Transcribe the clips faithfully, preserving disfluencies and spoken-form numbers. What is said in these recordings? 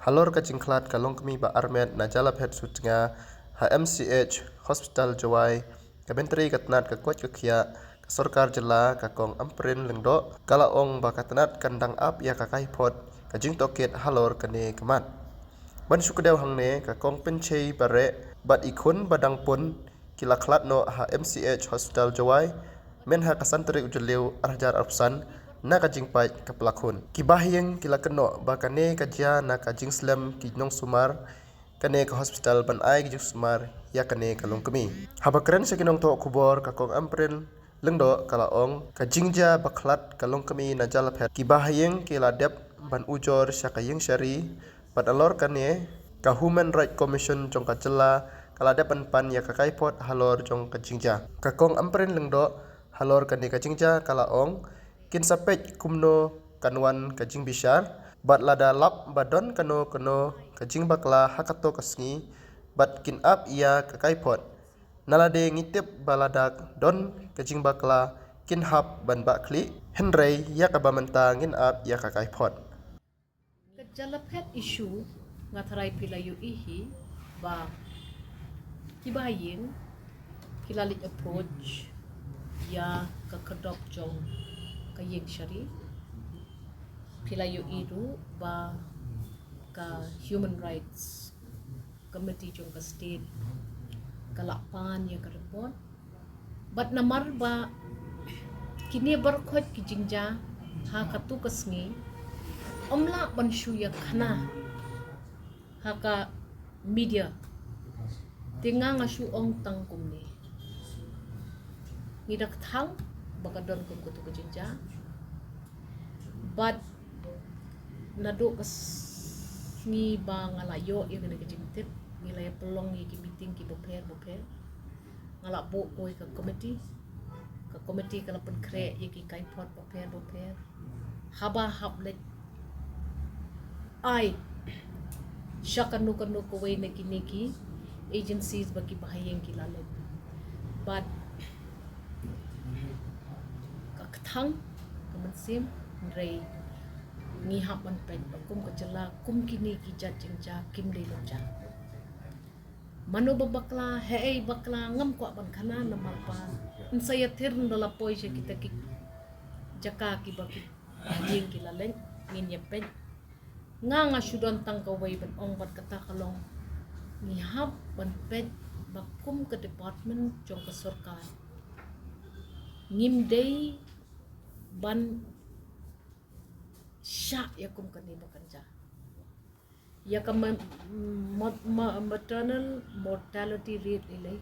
Halor ka jingkhlad ka longkmie ba armet na Jalaphet Sutnga ha M C H Hospital Jowai, ka Myntri ka tnat ka koit ka khiah ka sorkar jylla, ka Kong Ampareen Lyngdoh, ka la ong ba ka tnat kan dang ap ïa ka kaiphod ka jingtohkit halor kane ka mat. Ban shu kdew hangne, ka Kong Pynshei Bareh bad i khun ba dang pun ki la khlad noh ha M C H Hospital Jowai mynha ka san tarik u Jylliew ar hajar arphew san na ka jingpait ka pla khun. Ki bahaïing ki la kynnoh ba kane ka jia na ka jingslem ki nongsumar kane ka hospital ban ai ka jingsumar ïa kane ka longkmie. Haba kren sha ki nongthoh khubor, ka Kong Ampareen Lyngdoh ka la ong, ka jingjia ba khlad ka longkmie na Jalaphet, ki bahaïing ki la dep ban ujor sha ka ïing shari, bad halor kane ka Human Rights Commission jong ka jylla ka la dep ban pan ïa ka kaiphod halor jong ka jingjia. Ka Kong Ampareen Lyngdoh halor kane ka jingjia ka la ong, kin sa peit kumno kan wan ka jingbishar, bad lada lap ba don kano kano ka jingbakla ha kato ka sngi, bad kin ap ïa ka kaiphod. Nalade ngi tip ba lada don ka jingbakla kin hap ban bah khlieh, hynrei ïa kaba mynta ngin ap ïa ka kaiphod. Ka Jalaphet issue, nga tharai phi la ïohi hi ba ki bahaïing ki la leit approach ïa ka khyrdop jong ka ïing shari. Phi la ïohi ruh ba ka Human Rights Committee jong ka state ka la pan ïa ka report. Bad namar ba kine barkhot ki jingjia ha kato ka sngi, ym lah ban shu ïa khana ha ka media. Te nga nga shu ong tang kumne, ngi da kthang ba ka don kum kato ka jingjia. Bad naduh ka sngi ba nga la ïoh ïa kane ka jingtip, ngi la ïa pynlong ïa ki meeting kiba pher ba pher. Nga la buh kawei ka committee. Ka committee ka la pynkhreh ïa ki kaiphod ba pher ba pher. Haba hap leit ai sha kano kano kawei na kine ki agencies ba ki bahaïing ki la leit. Bad ka kthang ka mynsiem, hynrei ngi hap ban peit ba kum ka jylla, kum kine ki jait jingjia kim dei ban jia. Mano ba bakla, haei bakla, ngam kwah ban khana namar ba yn sa ïathir ynda la poi sha kita ki jaka kiba ki bahaïing ki la leit, ngin ïa peit. Nga nga shu don tang kawei ban ong, bad kata ka long, ngi hap ban peit ba kum ka department jong ka sorkar ngim dei ban shah ïa kum kane ba kan jia. Ïa ka ma-, ma-, ma-, maternal mortality rate lei lei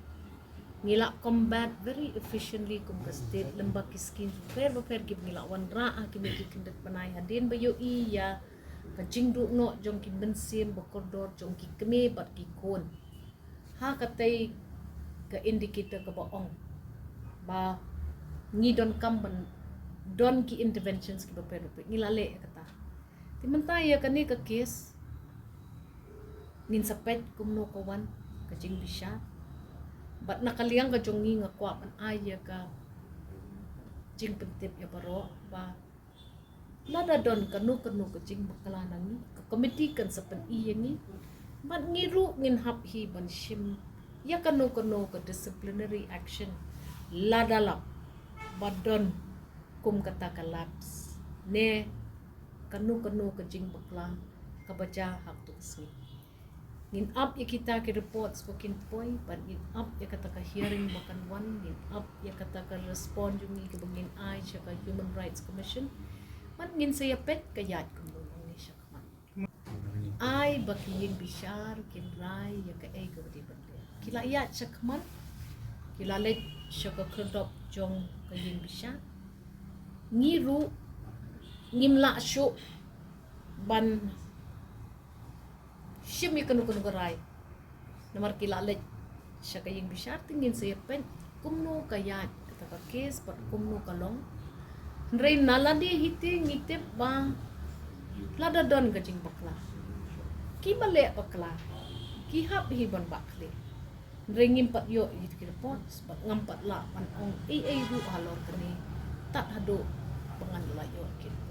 ngi la combat very efficiently kum ka state lyngba ki schemes bapher bapher kiba ngi la wanrah ha kine ki kyndit bnai, hadien ba ïohi ïa ka jingduh noh jong ki mynsiem ba kordor jong ki kmie bad ki khun. Ha katei ka indicator kaba ong ba ngi donkam ban don ki interventions kiba pher bapher, ngi la leh ïa kata. Te mynta ïa kane ka case ngin sa peit kumno ka wan ka jingbishar. Bad na ka liang ka jong ngi nga kwah ban ai ïa ka jingpyntip ïa baroh ba lada don kano kano ka jingbakla na ngi, ka committee kan sa pyni ïa ngi. Bad ngi ruh ngin hap hi ban shim ïa kano kano ka disciplinary action lada lap ba don kum kata ka lapse ne kano kano ka jingbakla kaba jia ha kato ka sngi. Ngin ap ïa kita ki reports ba kin poi, bad ngin ap ïa kata ka hearing ba kan wan, ngin ap ïa kata ka response jong ngi kaba ngin ai sha ka Human Rights Commission. Bad ngin sa ïa peit ka ïaid kumno nangne sha khmat. Ai ba ki ïing bishar kin rai ïa kaei kaba dei ban leh. Ki la ïaid sha khmat, ki la leit sha ka khyrdop jong ka ïing bishar. Ngi ruh ngim lah shuh ban shim ïa kano kano ka rai. Namar ki la leit sha ka ïing bishar, te ngin sa ïa peit kumno ka ïaid kata ka case bad kumno ka long. Hynrei na lade hi te ngi tip ba lada don ka jingbakla, kiba leh bakla ki hap hi ban bah khlieh. Hynrei ngim pat ïoh ïa ki reports bad ngam pat lah ban ong ei ei ruh halor kane tad haduh ba ngan la ïoh ki reports.